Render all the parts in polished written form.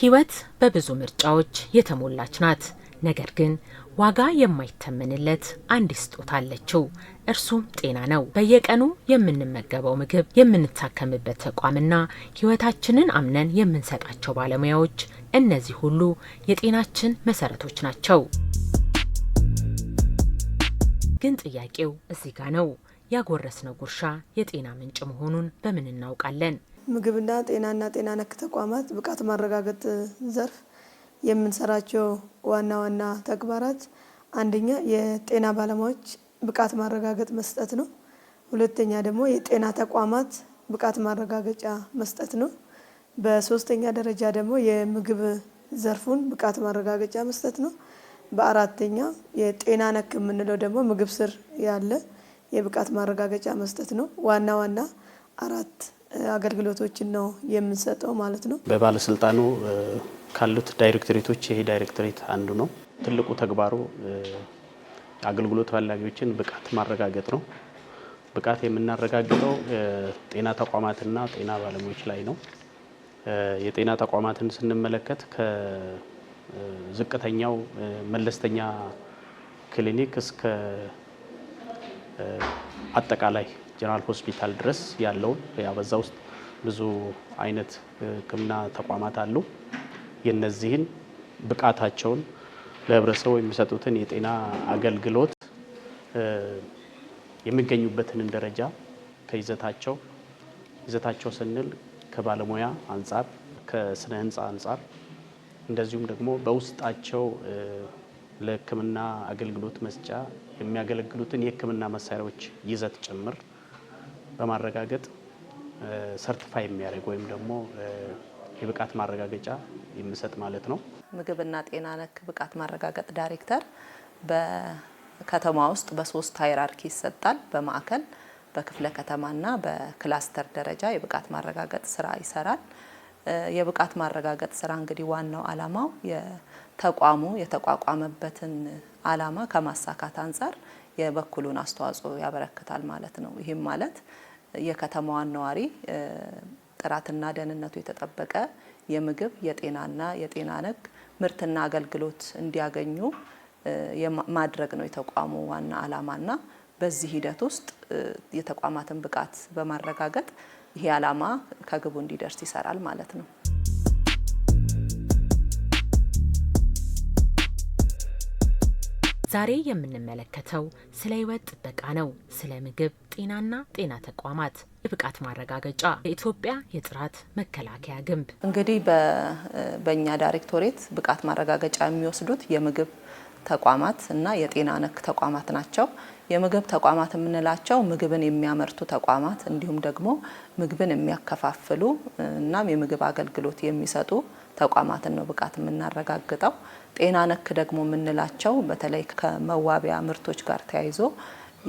ሕይወት በብዙ ምርጫዎች የተሞላች ናት። ነገር ግን ዋጋ የማይተመንለት አንድ ስጦታ አለችው። እርሱም ጤና ነው። በየቀኑ የምንመገበው ምግብ፣ የምንታከምበት ተቋምና ሕይወታችንን አምነን የምንሰጣቸው ባለሙያዎች፣ እነዚህ ሁሉ የጤናችን መሰረቶች ናቸው። ግን ጥያቄው እዚህ ጋ ነው። ያጎረስነው ጉርሻ የጤና ምንጭ መሆኑን በምን እናውቃለን? ምግብና ጤናና ጤና ነክ ተቋማት ብቃት ማረጋገጥ ዘርፍ የምንሰራቸው ዋና ዋና ተግባራት አንደኛ የጤና ባለሙያዎች ብቃት ማረጋገጥ መስጠት ነው። ሁለተኛ ደግሞ የጤና ተቋማት ብቃት ማረጋገጫ መስጠት ነው። በሶስተኛ ደረጃ ደግሞ የምግብ ዘርፉን ብቃት ማረጋገጫ መስጠት ነው። በአራተኛ የጤና ነክ የምንለው ደግሞ ምግብ ስር ያለ የብቃት ማረጋገጫ መስጠት ነው። ዋና ዋና አራት አገልግሎቶችን ነው የምንሰጠው ማለት ነው። በባለስልጣኑ ካሉት ዳይሬክቶሬቶች ይሄ ዳይሬክቶሬት አንዱ ነው። ትልቁ ተግባሩ አገልግሎት ፈላጊዎችን ብቃት ማረጋገጥ ነው። ብቃት የምናረጋግጠው ጤና ተቋማትና ጤና ባለሙያዎች ላይ ነው። የጤና ተቋማትን ስንመለከት ከዝቅተኛው መለስተኛ ክሊኒክ እስከ አጠቃላይ ጀነራል ሆስፒታል ድረስ ያለውን፣ ያው በዛ ውስጥ ብዙ አይነት ሕክምና ተቋማት አሉ። የነዚህን ብቃታቸውን፣ ለህብረተሰቡ የሚሰጡትን የጤና አገልግሎት፣ የሚገኙበትን ደረጃ ከይዘታቸው፣ ይዘታቸው ስንል ከባለሙያ አንጻር፣ ከስነ ህንፃ አንጻር፣ እንደዚሁም ደግሞ በውስጣቸው ለሕክምና አገልግሎት መስጫ የሚያገለግሉትን የሕክምና መሳሪያዎች ይዘት ጭምር በማረጋገጥ certify የሚያደርግ ወይም ደግሞ የብቃት ማረጋገጫ የሚሰጥ ማለት ነው። ምግብና ጤና ነክ ብቃት ማረጋገጥ ዳይሬክተር በከተማ ውስጥ በሶስት hierarchy ይሰጣል። በማዕከል፣ በክፍለ ከተማና በክላስተር ደረጃ የብቃት ማረጋገጥ ስራ ይሰራል። የብቃት ማረጋገጥ ስራ እንግዲህ ዋናው አላማው የተቋሙ የተቋቋመበትን አላማ ከማሳካት አንጻር የበኩሉን አስተዋጽኦ ያበረክታል ማለት ነው። ይህም ማለት የከተማዋን ነዋሪ ጥራትና ደህንነቱ የተጠበቀ የምግብ፣ የጤናና የጤና ነክ ምርትና አገልግሎት እንዲያገኙ ማድረግ ነው የተቋሙ ዋና አላማና በዚህ ሂደት ውስጥ የተቋማትን ብቃት በማረጋገጥ ይሄ አላማ ከግቡ እንዲደርስ ይሰራል ማለት ነው። ዛሬ የምንመለከተው ስለ ሕይወት ጥበቃ ነው። ስለ ምግብ፣ ጤናና ጤና ተቋማት የብቃት ማረጋገጫ፣ የኢትዮጵያ የጥራት መከላከያ ግንብ። እንግዲህ በእኛ ዳይሬክቶሬት ብቃት ማረጋገጫ የሚወስዱት የምግብ ተቋማት እና የጤና ነክ ተቋማት ናቸው። የምግብ ተቋማት የምንላቸው ምግብን የሚያመርቱ ተቋማት እንዲሁም ደግሞ ምግብን የሚያከፋፍሉ እናም የምግብ አገልግሎት የሚሰጡ ተቋማትን ነው ብቃት የምናረጋግጠው። ጤና ነክ ደግሞ የምንላቸው በተለይ ከመዋቢያ ምርቶች ጋር ተያይዞ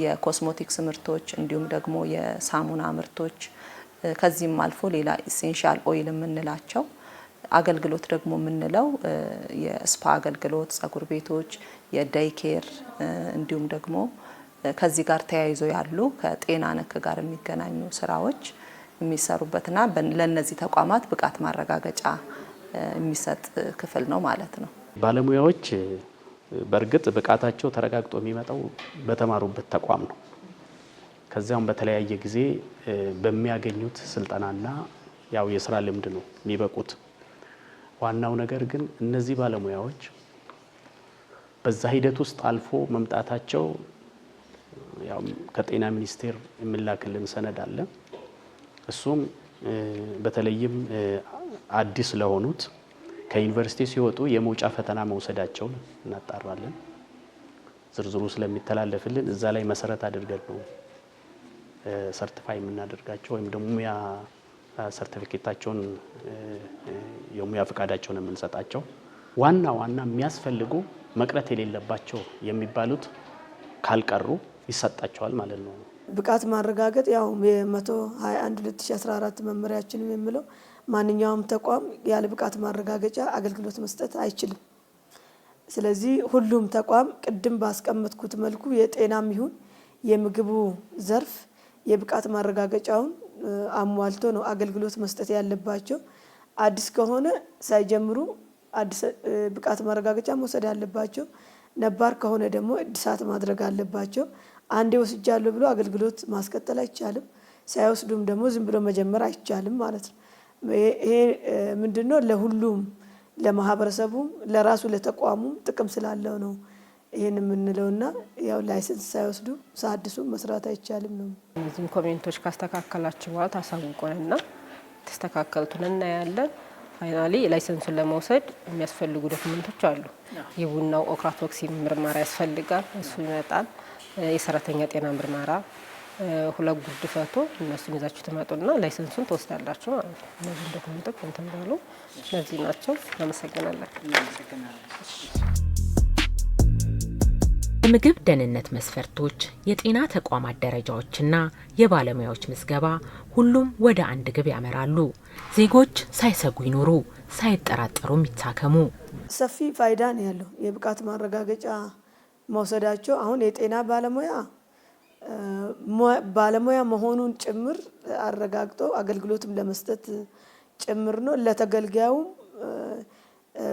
የኮስሞቲክስ ምርቶች እንዲሁም ደግሞ የሳሙና ምርቶች፣ ከዚህም አልፎ ሌላ essential oil የምንላቸው፣ አገልግሎት ደግሞ የምንለው የ spa አገልግሎት፣ ጸጉር ቤቶች፣ የ day care እንዲሁም ደግሞ ከዚህ ጋር ተያይዞ ያሉ ከጤና ነክ ጋር የሚገናኙ ስራዎች የሚሰሩበትና ለእነዚህ ተቋማት ብቃት ማረጋገጫ የሚሰጥ ክፍል ነው ማለት ነው። ባለሙያዎች በእርግጥ ብቃታቸው ተረጋግጦ የሚመጣው በተማሩበት ተቋም ነው። ከዚያም በተለያየ ጊዜ በሚያገኙት ስልጠናና ያው የስራ ልምድ ነው የሚበቁት። ዋናው ነገር ግን እነዚህ ባለሙያዎች በዛ ሂደት ውስጥ አልፎ መምጣታቸው ያው ከጤና ሚኒስቴር የሚላክልን ሰነድ አለ። እሱም በተለይም አዲስ ለሆኑት ከዩኒቨርሲቲ ሲወጡ የመውጫ ፈተና መውሰዳቸውን እናጣራለን። ዝርዝሩ ስለሚተላለፍልን እዛ ላይ መሰረት አድርገን ነው certify የምናደርጋቸው ወይም ደግሞ ሙያ ሰርቲፊኬታቸውን፣ የሙያ ፈቃዳቸውን የምንሰጣቸው። ዋና ዋና የሚያስፈልጉ፣ መቅረት የሌለባቸው የሚባሉት ካልቀሩ ይሰጣቸዋል ማለት ነው። ብቃት ማረጋገጥ ያው የ121 2014 መመሪያችንም የሚለው ማንኛውም ተቋም ያለ ብቃት ማረጋገጫ አገልግሎት መስጠት አይችልም። ስለዚህ ሁሉም ተቋም ቅድም ባስቀመጥኩት መልኩ የጤናም ይሁን የምግቡ ዘርፍ የብቃት ማረጋገጫውን አሟልቶ ነው አገልግሎት መስጠት ያለባቸው። አዲስ ከሆነ ሳይጀምሩ አዲስ ብቃት ማረጋገጫ መውሰድ አለባቸው። ነባር ከሆነ ደግሞ እድሳት ማድረግ አለባቸው። አንዴ ወስጃለሁ ብሎ አገልግሎት ማስቀጠል አይቻልም። ሳይወስዱም ደግሞ ዝም ብሎ መጀመር አይቻልም ማለት ነው። ይሄ ምንድነው? ለሁሉም ለማህበረሰቡም ለራሱ ለተቋሙም ጥቅም ስላለው ነው ይሄን የምንለውና ያው license ሳይወስዱ ሳያድሱ መስራት አይቻልም ነው። እነዚህን comment ኦች ካስተካከላችሁ በኋላ ታሳውቁንና ተስተካከሉትን እናያለን። Finally license ኡን ለመውሰድ የሚያስፈልጉ document ኦች አሉ። የቡናው ochratoxin ምርመራ ያስፈልጋል፣ እሱ ይመጣል። የሰራተኛ ጤና ምርመራ፣ ሁለት ጉርድ ፎቶ፣ እነሱን ይዛችሁ ትመጡና license ኡን ትወስዳላችሁ ማለት ነው። እነዚህን document ኦች እንትን በሉ። እነዚህ ናቸው። እናመሰግናለን። የምግብ ደህንነት መስፈርቶች፣ የጤና ተቋማት ደረጃዎችና የባለሙያዎች ምዝገባ ሁሉም ወደ አንድ ግብ ያመራሉ። ዜጎች ሳይሰጉ ይኑሩ፣ ሳይጠራጠሩም ይታከሙ። ሰፊ ፋይዳ ነው ያለው የብቃት ማረጋገጫ መውሰዳቸው። አሁን የጤና ባለሙያ መሆኑን ጭምር አረጋግጦ አገልግሎትም ለመስጠት ጭምር ነው። ለተገልጋዩም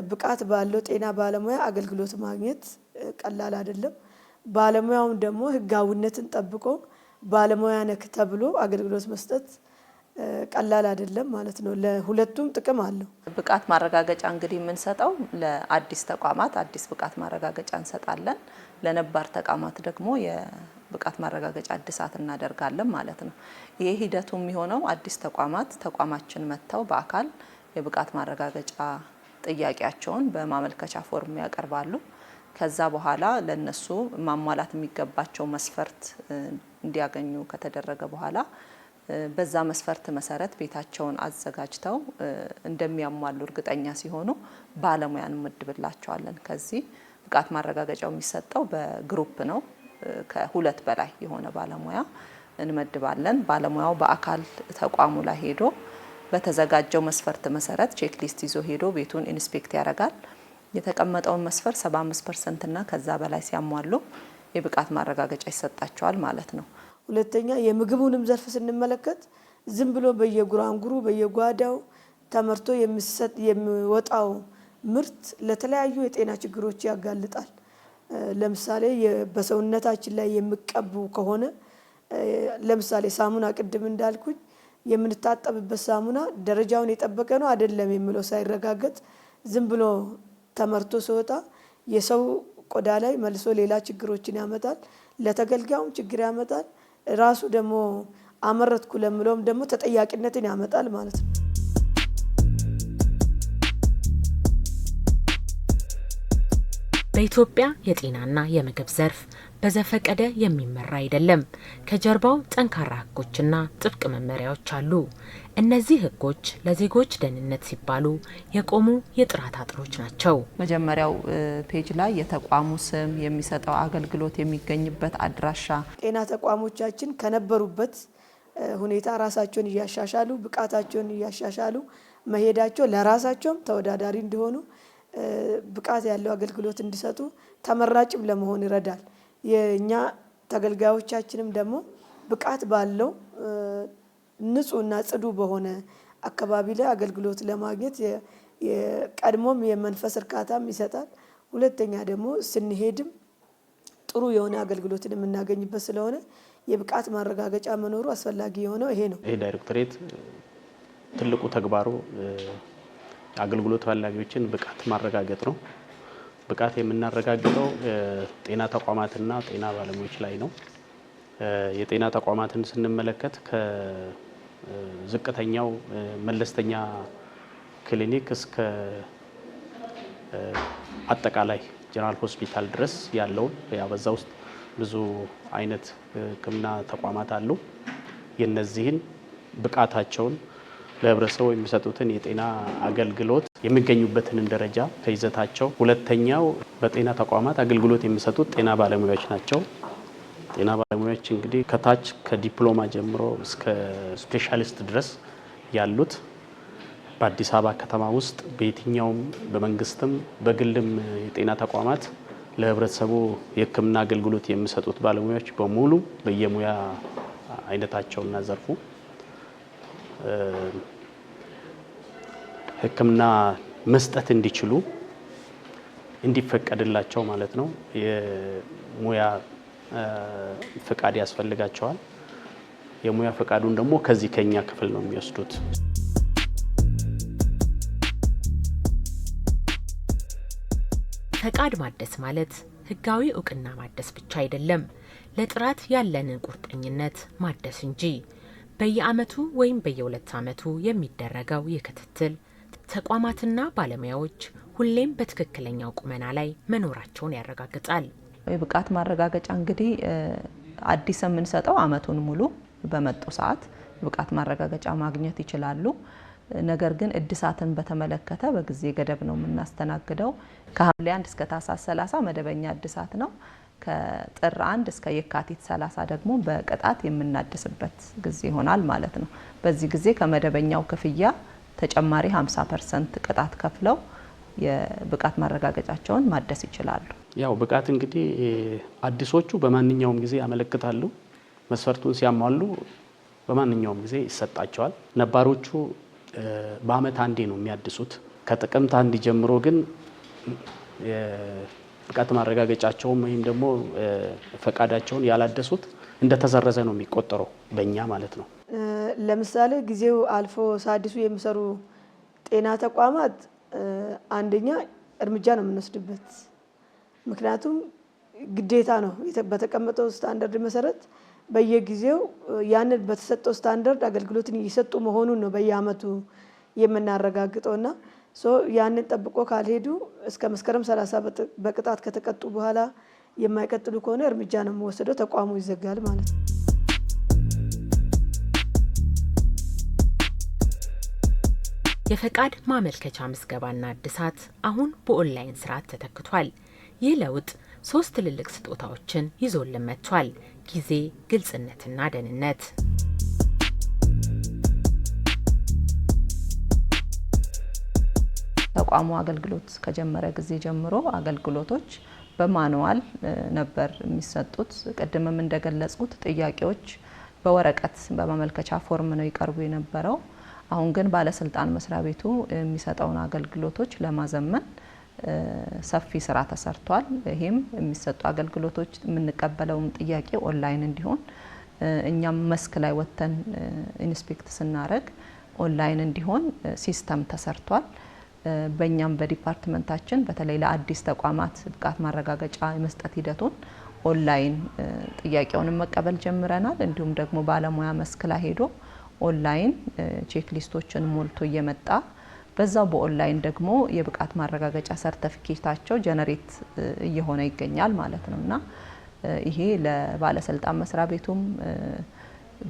ብቃት ባለው ጤና ባለሙያ አገልግሎት ማግኘት ቀላል አይደለም። ባለሙያውም ደግሞ ሕጋዊነትን ጠብቆ ባለሙያ ነክ ተብሎ አገልግሎት መስጠት ቀላል አይደለም ማለት ነው። ለሁለቱም ጥቅም አለው። ብቃት ማረጋገጫ እንግዲህ የምንሰጠው ለአዲስ ተቋማት አዲስ ብቃት ማረጋገጫ እንሰጣለን። ለነባር ተቋማት ደግሞ የብቃት ማረጋገጫ እድሳት እናደርጋለን ማለት ነው። ይሄ ሂደቱ የሚሆነው አዲስ ተቋማት ተቋማችን መጥተው በአካል የብቃት ማረጋገጫ ጥያቄያቸውን በማመልከቻ ፎርም ያቀርባሉ። ከዛ በኋላ ለነሱ ማሟላት የሚገባቸው መስፈርት እንዲያገኙ ከተደረገ በኋላ በዛ መስፈርት መሰረት ቤታቸውን አዘጋጅተው እንደሚያሟሉ እርግጠኛ ሲሆኑ ባለሙያ እንመድብላቸዋለን። ከዚህ ብቃት ማረጋገጫው የሚሰጠው በ group ነው። ከሁለት በላይ የሆነ ባለሙያ እንመድባለን። ባለሙያው በአካል ተቋሙ ላይ ሄዶ በተዘጋጀው መስፈርት መሰረት checklist ይዞ ሄዶ ቤቱን inspect ያደርጋል። የተቀመጠውን መስፈርት 75% እና ከዛ በላይ ሲያሟሉ የብቃት ማረጋገጫ ይሰጣቸዋል ማለት ነው። ሁለተኛ የምግቡንም ዘርፍ ስንመለከት ዝም ብሎ በየጉራንጉሩ በየጓዳው ተመርቶ የሚወጣው ምርት ለተለያዩ የጤና ችግሮች ያጋልጣል። ለምሳሌ በሰውነታችን ላይ የሚቀቡ ከሆነ፣ ለምሳሌ ሳሙና፣ ቅድም እንዳልኩኝ የምንታጠብበት ሳሙና ደረጃውን የጠበቀ ነው አይደለም የሚለው ሳይረጋገጥ ዝም ብሎ ተመርቶ ሲወጣ የሰው ቆዳ ላይ መልሶ ሌላ ችግሮችን ያመጣል። ለተገልጋዩም ችግር ያመጣል። ራሱ ደግሞ አመረትኩ ለምለውም ደግሞ ተጠያቂነትን ያመጣል ማለት ነው። በኢትዮጵያ የጤናና የምግብ ዘርፍ በዘፈቀደ የሚመራ አይደለም። ከጀርባው ጠንካራ ሕጎችና ጥብቅ መመሪያዎች አሉ። እነዚህ ሕጎች ለዜጎች ደህንነት ሲባሉ የቆሙ የጥራት አጥሮች ናቸው። መጀመሪያው page ላይ የተቋሙ ስም፣ የሚሰጠው አገልግሎት፣ የሚገኝበት አድራሻ፣ ጤና ተቋሞቻችን ከነበሩበት ሁኔታ ራሳቸውን እያሻሻሉ፣ ብቃታቸውን እያሻሻሉ መሄዳቸው ለራሳቸውም ተወዳዳሪ እንዲሆኑ፣ ብቃት ያለው አገልግሎት እንዲሰጡ፣ ተመራጭም ለመሆን ይረዳል። የእኛ ተገልጋዮቻችንም ደግሞ ብቃት ባለው ንጹህና ጽዱ በሆነ አካባቢ ላይ አገልግሎት ለማግኘት ቀድሞም የመንፈስ እርካታም ይሰጣል። ሁለተኛ ደግሞ ስንሄድም ጥሩ የሆነ አገልግሎትን የምናገኝበት ስለሆነ የብቃት ማረጋገጫ መኖሩ አስፈላጊ የሆነው ይሄ ነው። ይሄ ዳይሬክቶሬት ትልቁ ተግባሩ አገልግሎት ፈላጊዎችን ብቃት ማረጋገጥ ነው። ብቃት የምናረጋግጠው ጤና ተቋማትና ጤና ባለሙያዎች ላይ ነው። የጤና ተቋማትን ስንመለከት ከዝቅተኛው መለስተኛ ክሊኒክ እስከ አጠቃላይ ጀነራል ሆስፒታል ድረስ ያለውን፣ ያው በዛ ውስጥ ብዙ አይነት ሕክምና ተቋማት አሉ። የነዚህን ብቃታቸውን፣ ለህብረተሰቡ የሚሰጡትን የጤና አገልግሎት፣ የሚገኙበትን ደረጃ ከይዘታቸው። ሁለተኛው በጤና ተቋማት አገልግሎት የሚሰጡት ጤና ባለሙያዎች ናቸው። ጤና ባለሙያዎች እንግዲህ ከታች ከዲፕሎማ ጀምሮ እስከ ስፔሻሊስት ድረስ ያሉት በአዲስ አበባ ከተማ ውስጥ በየትኛውም በመንግስትም በግልም የጤና ተቋማት ለህብረተሰቡ የሕክምና አገልግሎት የሚሰጡት ባለሙያዎች በሙሉ በየሙያ አይነታቸውና ዘርፉ ሕክምና መስጠት እንዲችሉ እንዲፈቀድላቸው ማለት ነው የሙያ ፍቃድ ያስፈልጋቸዋል። የሙያ ፈቃዱን ደግሞ ከዚህ ከኛ ክፍል ነው የሚወስዱት። ፈቃድ ማደስ ማለት ህጋዊ እውቅና ማደስ ብቻ አይደለም፣ ለጥራት ያለንን ቁርጠኝነት ማደስ እንጂ። በየአመቱ ወይም በየ2 ዓመቱ የሚደረገው ይህ ክትትል ተቋማትና ባለሙያዎች ሁሌም በትክክለኛው ቁመና ላይ መኖራቸውን ያረጋግጣል። የብቃት ማረጋገጫ እንግዲህ አዲስ የምንሰጠው አመቱን ሙሉ በመጡ ሰዓት የብቃት ማረጋገጫ ማግኘት ይችላሉ። ነገር ግን እድሳትን በተመለከተ በጊዜ ገደብ ነው የምናስተናግደው። ከሐምሌ 1 እስከ ታህሳስ 30 መደበኛ እድሳት ነው። ከጥር 1 እስከ የካቲት 30 ደግሞ በቅጣት የምናድስበት ጊዜ ይሆናል ማለት ነው። በዚህ ጊዜ ከመደበኛው ክፍያ ተጨማሪ 50% ቅጣት ከፍለው የብቃት ማረጋገጫቸውን ማደስ ይችላሉ። ያው ብቃት እንግዲህ አዲሶቹ በማንኛውም ጊዜ ያመለክታሉ። መስፈርቱን ሲያሟሉ በማንኛውም ጊዜ ይሰጣቸዋል። ነባሮቹ በአመት አንዴ ነው የሚያድሱት። ከጥቅምት 1 ጀምሮ ግን ብቃት ማረጋገጫቸውን ወይም ደግሞ ፈቃዳቸውን ያላደሱት እንደተሰረዘ ነው የሚቆጠረው በእኛ ማለት ነው። ለምሳሌ ጊዜው አልፎ ሳያድሱ የሚሰሩ ጤና ተቋማት አንደኛ እርምጃ ነው የምንወስድበት። ምክንያቱም ግዴታ ነው፣ በተቀመጠው ስታንዳርድ መሰረት በየጊዜው ያንን በተሰጠው ስታንዳርድ አገልግሎትን እየሰጡ መሆኑን ነው በየአመቱ የምናረጋግጠው እና so ያንን ጠብቆ ካልሄዱ እስከ መስከረም 30 በቅጣት ከተቀጡ በኋላ የማይቀጥሉ ከሆነ እርምጃ ነው የሚወሰደው፣ ተቋሙ ይዘጋል ማለት ነው። የፈቃድ ማመልከቻ ምዝገባና እድሳት አሁን በኦንላይን ስርዓት ተተክቷል። ይህ ለውጥ ሶስት ትልልቅ ስጦታዎችን ይዞልን መጥቷል፦ ጊዜ፣ ግልጽነትና ደህንነት። ተቋሙ አገልግሎት ከጀመረ ጊዜ ጀምሮ አገልግሎቶች በ manual ነበር የሚሰጡት። ቅድምም እንደገለጽኩት ጥያቄዎች በወረቀት በማመልከቻ ፎርም ነው ይቀርቡ የነበረው። አሁን ግን ባለስልጣን መስሪያ ቤቱ የሚሰጠውን አገልግሎቶች ለማዘመን ሰፊ ስራ ተሰርቷል። ይሄም የሚሰጡ አገልግሎቶች የምንቀበለውም ጥያቄ ኦንላይን እንዲሆን፣ እኛም መስክ ላይ ወጥተን inspect ስናደርግ ኦንላይን እንዲሆን system ተሰርቷል። በእኛም በ department ኣችን በተለይ ለአዲስ ተቋማት ብቃት ማረጋገጫ የመስጠት ሂደቱን ኦንላይን ጥያቄውንም መቀበል ጀምረናል። እንዲሁም ደግሞ ባለሙያ መስክ ላይ ሄዶ online checklist ኦችን ሞልቶ እየመጣ በዛው በኦንላይን ደግሞ የብቃት ማረጋገጫ ሰርተፊኬታቸው generate እየሆነ ይገኛል ማለት ነው። እና ይሄ ለባለስልጣን መስሪያ ቤቱም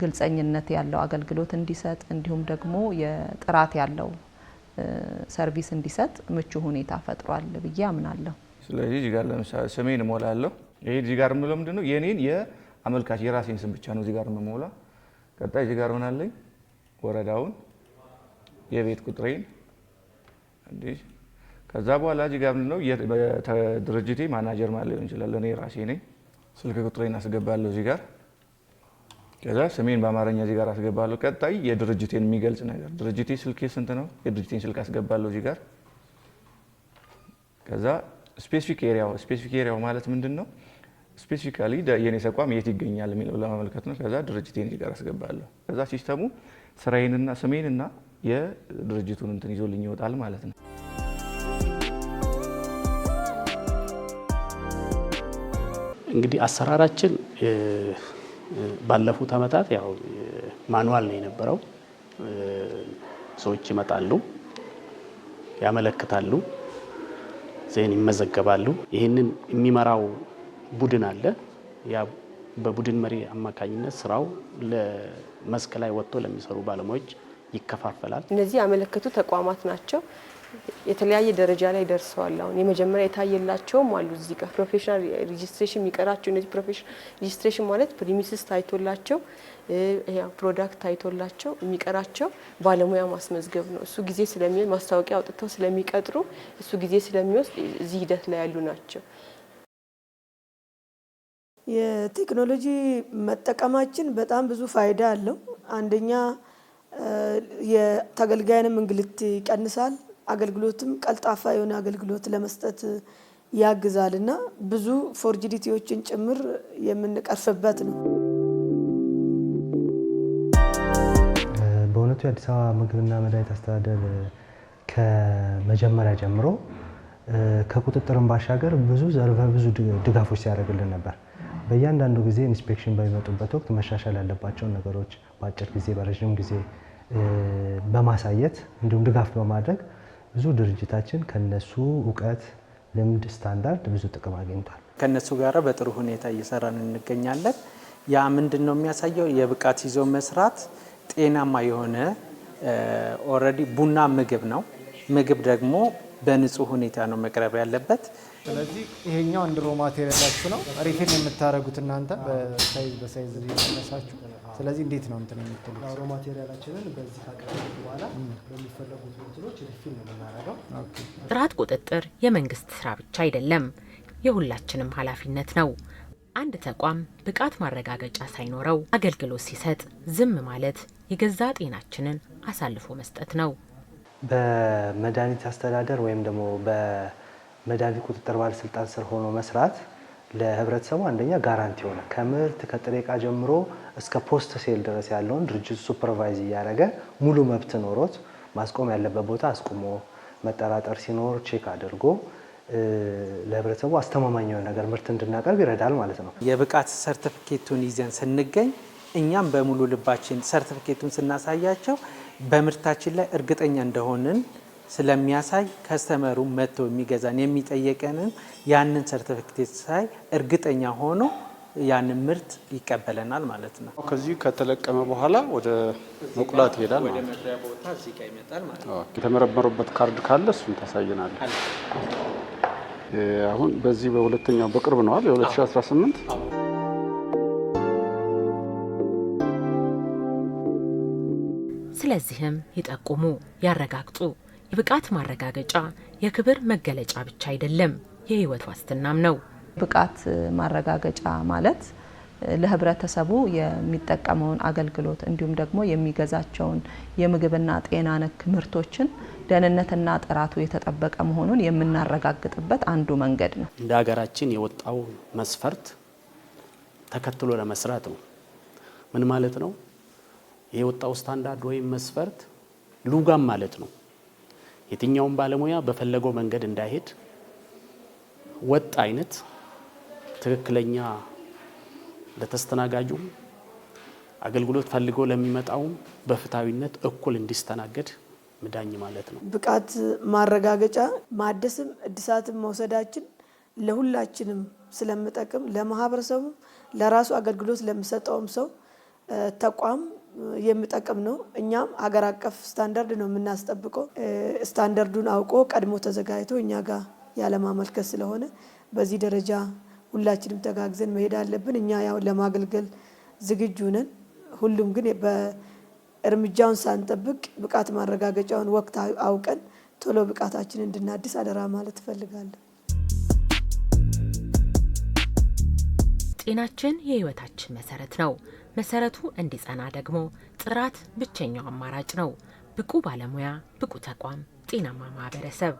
ግልጸኝነት ያለው አገልግሎት እንዲሰጥ እንዲሁም ደግሞ የጥራት ያለው service እንዲሰጥ ምቹ ሁኔታ ፈጥሯል ብዬ አምናለሁ። ስለዚህ እዚህ ጋር ለምሳሌ ስሜን እሞላለሁ። ይሄ እዚህ ጋር የምለው ምንድን ነው? የኔን የአመልካች የራሴን ስም ብቻ ነው እዚህ ጋር የምሞላ። ቀጣይ እዚህ ጋር ምን አለኝ? ወረዳውን፣ የቤት ቁጥሬን እንዲህ። ከዛ በኋላ እዚህ ጋር ምንድን ነው? ድርጅቴ ማናጀር ማለት ሊሆን ይችላል። እኔ ራሴ ነኝ። ስልክ ቁጥሬን አስገባለሁ እዚህ ጋር። ከዛ ስሜን በአማርኛ እዚህ ጋር አስገባለሁ። ቀጣይ የድርጅቴን የሚገልጽ ነገር፣ ድርጅቴ ስልኬ ስንት ነው? የድርጅቴን ስልክ አስገባለሁ እዚህ ጋር። ከዛ specific area ው፣ specific area ው ማለት ምንድን ነው? Specifically የኔ ተቋም የት ይገኛል የሚለው ለማመልከት ነው። ከዛ ድርጅቴን እዚህ ጋር አስገባለሁ። ከዛ system ኡ ስራዬንና ስሜንና የድርጅቱን እንትን ይዞልኝ ይወጣል ማለት ነው። እንግዲህ አሰራራችን ባለፉት አመታት ያው manual ነው የነበረው። ሰዎች ይመጣሉ፣ ያመለክታሉ፣ then ይመዘገባሉ። ይህንን የሚመራው ቡድን አለ። ያ በቡድን መሪ አማካኝነት ስራው ለመስክ ላይ ወጥቶ ለሚሰሩ ባለሙያዎች ይከፋፈላል። እነዚህ ያመለከቱ ተቋማት ናቸው። የተለያየ ደረጃ ላይ ደርሰዋል። አሁን የመጀመሪያ የታየላቸውም አሉ። እዚህ ጋር professional registration የሚቀራቸው፣ እነዚህ professional registration ማለት premises ታይቶላቸው፣ product ታይቶላቸው የሚቀራቸው ባለሙያ ማስመዝገብ ነው። እሱ ጊዜ ስለሚወስድ፣ ማስታወቂያ አውጥተው ስለሚቀጥሩ እሱ ጊዜ ስለሚወስድ እዚህ ሂደት ላይ ያሉ ናቸው። የቴክኖሎጂ መጠቀማችን በጣም ብዙ ፋይዳ አለው። አንደኛ የተገልጋይንም እንግልት ይቀንሳል፣ አገልግሎትም ቀልጣፋ የሆነ አገልግሎት ለመስጠት ያግዛል እና ብዙ forgery ዎችን ጭምር የምንቀርፍበት ነው። በእውነቱ የአዲስ አበባ ምግብና መድኃኒት አስተዳደር ከመጀመሪያ ጀምሮ ከቁጥጥርም ባሻገር ብዙ ዘርፈ ብዙ ድጋፎች ሲያደርግልን ነበር። በእያንዳንዱ ጊዜ inspection በሚመጡበት ወቅት መሻሻል ያለባቸውን ነገሮች በአጭር ጊዜ በረዥም ጊዜ በማሳየት እንዲሁም ድጋፍ በማድረግ ብዙ ድርጅታችን ከነሱ እውቀት፣ ልምድ፣ ስታንዳርድ ብዙ ጥቅም አግኝቷል። ከነሱ ጋር በጥሩ ሁኔታ እየሰራን እንገኛለን። ያ ምንድን ነው የሚያሳየው? የብቃት ይዞ መስራት ጤናማ የሆነ already ቡና ምግብ ነው። ምግብ ደግሞ በንጹህ ሁኔታ ነው መቅረብ ያለበት። ስለዚህ ይሄኛው አንድ raw material ኣችሁ ነው፣ refill የምታደርጉት እናንተ በ size በ size እየቀነሳችሁ። ስለዚህ እንዴት ነው እንትን የምትሉት? Raw material ኣችንን በዚህ ካቀረብን በኋላ በሚፈለጉት እንትኖች refill ነው የምናደርገው። ጥራት ቁጥጥር የመንግስት ስራ ብቻ አይደለም፣ የሁላችንም ኃላፊነት ነው። አንድ ተቋም ብቃት ማረጋገጫ ሳይኖረው አገልግሎት ሲሰጥ ዝም ማለት የገዛ ጤናችንን አሳልፎ መስጠት ነው። በመድኃኒት አስተዳደር ወይም ደግሞ በመድኃኒት ቁጥጥር ባለስልጣን ስር ሆኖ መስራት ለህብረተሰቡ አንደኛ guarantee ሆነ ከምርት ከጥሬ ዕቃ ጀምሮ እስከ post sale ድረስ ያለውን ድርጅቱ supervise እያደረገ ሙሉ መብት ኖሮት ማስቆም ያለበት ቦታ አስቁሞ መጠራጠር ሲኖር check አድርጎ ለህብረተሰቡ አስተማማኝ የሆነ ነገር ምርት እንድናቀርብ ይረዳል ማለት ነው። የብቃት ሰርቲፊኬቱን ይዘን ስንገኝ እኛም በሙሉ ልባችን ሰርቲፊኬቱን ስናሳያቸው በምርታችን ላይ እርግጠኛ እንደሆንን ስለሚያሳይ customer ኡ መጥቶ የሚገዛን የሚጠየቀንን ያንን ሰርቲፊኬት ሳይ እርግጠኛ ሆኖ ያንን ምርት ይቀበለናል ማለት ነው። ከዚህ ከተለቀመ በኋላ ወደ መቁላት ይሄዳል ወደ ማለት ነው። መቁያ ቦታ እዚህ ጋር ይመጣል ማለት ነው። የተመረመሩበት ካርድ ካለ እሱን ታሳየናለህ። አሁን በዚህ በሁለተኛው በቅርብ ነዋል የ2018። ስለዚህም ይጠቁሙ፣ ያረጋግጡ። የብቃት ማረጋገጫ የክብር መገለጫ ብቻ አይደለም፣ የህይወት ዋስትናም ነው። ብቃት ማረጋገጫ ማለት ለህብረተሰቡ የሚጠቀመውን አገልግሎት እንዲሁም ደግሞ የሚገዛቸውን የምግብና ጤና ነክ ምርቶችን ደህንነትና ጥራቱ የተጠበቀ መሆኑን የምናረጋግጥበት አንዱ መንገድ ነው። እንደ ሀገራችን የወጣው መስፈርት ተከትሎ ለመስራት ነው። ምን ማለት ነው? የወጣው ስታንዳርድ ወይም መስፈርት ልጓም ማለት ነው። የትኛውም ባለሙያ በፈለገው መንገድ እንዳይሄድ ወጥ አይነት ትክክለኛ ለተስተናጋጁም አገልግሎት ፈልጎ ለሚመጣውም በፍትሃዊነት እኩል እንዲስተናገድ ምዳኝ ማለት ነው። ብቃት ማረጋገጫ ማደስም እድሳትም መውሰዳችን ለሁላችንም ስለሚጠቅም ለማህበረሰቡም ለራሱ አገልግሎት ለሚሰጠውም ሰው ተቋም የሚጠቅም ነው። እኛም ሀገር አቀፍ ስታንዳርድ ነው የምናስጠብቀው። ስታንዳርዱን አውቆ ቀድሞ ተዘጋጅቶ እኛ ጋር ያለማመልከት ስለሆነ በዚህ ደረጃ ሁላችንም ተጋግዘን መሄድ አለብን። እኛ ያው ለማገልገል ዝግጁ ነን። ሁሉም ግን በእርምጃውን ሳንጠብቅ ብቃት ማረጋገጫውን ወቅት አውቀን ቶሎ ብቃታችንን እንድናድስ አደራ ማለት እፈልጋለሁ። ጤናችን የህይወታችን መሰረት ነው። መሰረቱ እንዲጸና ደግሞ ጥራት ብቸኛው አማራጭ ነው። ብቁ ባለሙያ፣ ብቁ ተቋም፣ ጤናማ ማህበረሰብ።